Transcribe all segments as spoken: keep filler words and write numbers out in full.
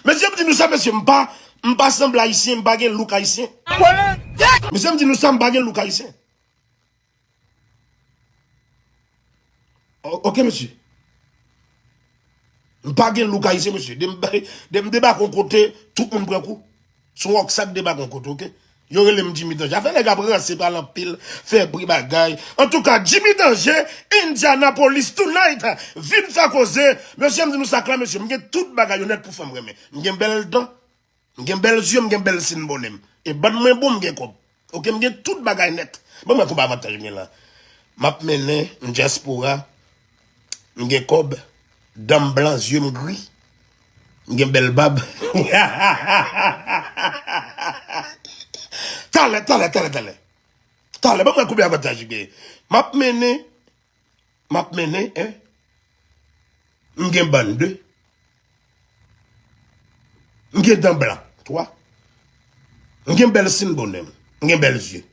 Mesye, m di nou sa, mesye, m pa, m pa sanble ayisyen, m pa gen look ayisyen. Mesye, m di nou sa, m pa gen look ayisyen. O- Ok, mesye. M pa gen look ayisyen, mesye. De m, de m debake yon kote, tout moun pran kou. Se yon Rockstar k debake yon kote, ok? Yo rele m Jimmy Danger. Afè nèg ap ranse, pale anpil, fè bri bagay. Antouka, Jimmy Danger, Indianapolis tonight. Vin fè koze. Mesye, m di nou sa klè, mesye. M gen tout bagay yo nèt pou fanm renmen. M gen bèl dan. M gen bèl zye, m gen bèl sin bonè m. E bann mwen bon, m gen kòb. Ok, m gen tout bagay nèt. Ban m wè konbyen avantaj m gen la. M ap mennen, m dyaspora, m gen kòb, dan m blan, zye m gri, m gen bèl bab. Talè, talè, talè, talè. Talè, ban m wè konbyen avantaj m gen. M ap mennen, m ap mennen, en. M gen bann de. M gen dan blan, twa. M gen bèl sin bonè m. M gen bèl zye.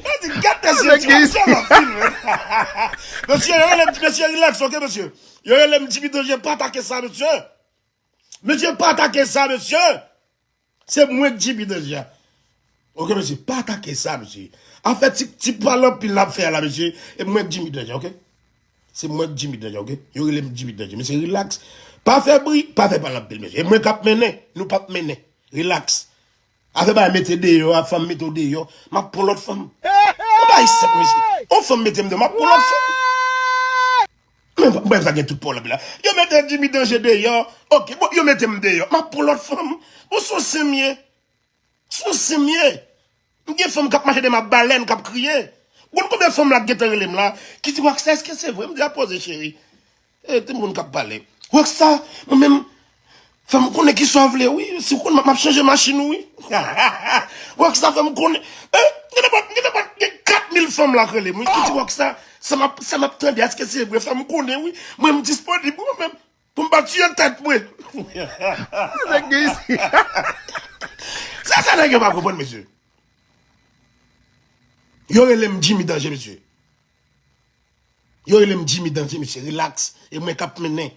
Yo di, gade zye, ti mesye, yo rele m, mesye, relax, ok, mesye. Yo rele m Jimmy Danger, pa atake sa, mesye. Mesye, pa atake sa, mesye. Se mwen k Jimmy Danger. Ok, mesye, pa atake sa, mesye. Afè ti, ti pale anpil n ap fè a la, mesye. E mwen k Jimmy Danger, ok? Se mwen k Jimmy Danger, ok? Yo rele m Jimmy Danger. Mesye, relax. Pa fè bri, pa fè pale anpil, mesye. E mwen k ap mennen, nou p ap mennen. Relax. Afè bay mete deyò, a fanm mete w deyò. M ap pran lòt fanm. Yon bagay senp, mesye. Yon fanm mete m deyò, m ap pran lòt fanm. Men, brèf, sa gen tout pwoblèm la. Yo mete Jimmy Danger deyò. Ok, bon, yo mete m deyò. M ap pran lòt fanm. Bon, se yon sen m ye. Se yon sen m ye. M gen fanm k ap mache dèyè m ap balèn, k ap kriye. Bon, konbyen fanm la k gentan rele m la? Ki di, Rockstar, èske se vre? M di, a poze, cheri. E, te moun k ap pale. Rockstar, mwen menm, fè m konnen kisa w vle, wi. Si w konn, m ap, m ap chanje machin ou, wi. Rockstar, fè m konnen. E, gen nenpòt, gen nenpòt, gen kat mil fanm la k rele m, wi. Ki di, Rockstar, sa m ap, sa m ap tande, èske se vre? Fè m konnen, wi. Mwen, m disponib, wi, mwen menm. Pou m pa tiye tèt mwen. Nèg gen isi. Sa, sa nèg yo pa konprann, mesye. Yo rele m Jimmy Danger, mesye. Yo rele m Jimmy Danger, mesye. Relax. E mwen k ap mennen.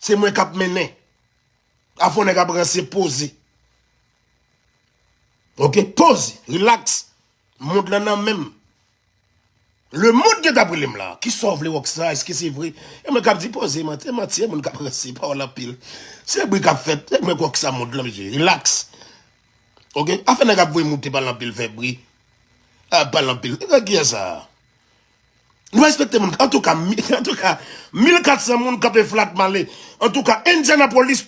Se mwen k ap mennen. Afè yon nèg ap ranse, poze. Ok, poze, relax. Mond lan nan men m. Lemonn gentan ap rele m la. Kisa w vle, Rockstar? Èske se vre? E mwen k ap di poze, manti, manti, e moun k ap ranse, pawòl anpil. Se bri k ap fèt, e mwen k Rockstar mond lan, mesye. Relax. Ok? Afè nèg ap voye moute, pale anpil, fè bri. A, pale anpil. Nèg kiyès sa? Nou respekte moun. Antouka, mi-, antouka, mil kat san moun kanpe flat male. Antouka, Indianapolis